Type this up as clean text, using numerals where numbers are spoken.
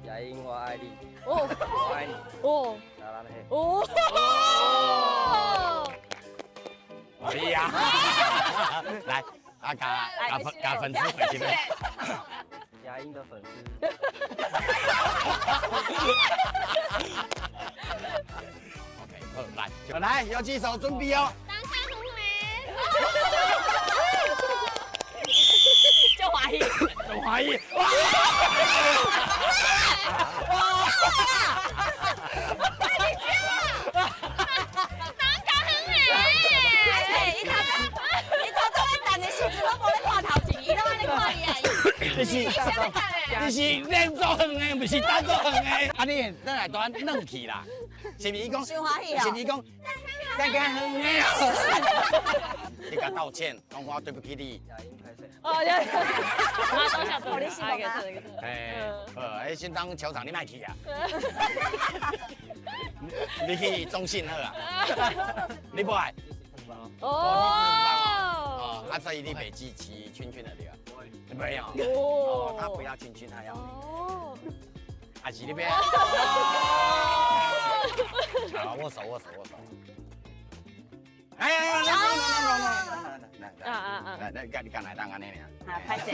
雅英，我愛你。哦。我愛你。哦。사랑해。哦。哎呀，來，啊，共共粉共粉絲回去。雅英的粉絲。 OK，好，來，來，游擊手準備哦。當家紅梅。就懷疑。就懷疑。哇！哇！當家紅梅。伊頭伊頭拄咧等的時陣，攏無咧看頭前，伊攏按呢看伊啊。你是你是練做遠的，毋是等做遠的。啊，你咱來端軟去啦，是毋是伊講？傷歡喜哦。是毋是伊講？等較遠的。你共道歉，講我對不起你。雅英拍謝？哦，我當下做，你是講啊？哎，好，迄新東球場你莫去啊。你去中信好啊。你無愛？哦。哦，啊，所以你袂支持圈圈的對吧？沒有。哦，他不要圈圈，他要你。哦。還是你欲？好，握手，握手，握手。哎哎哎！來來來來來來來，來，你敢來當按呢爾？啊，歹勢。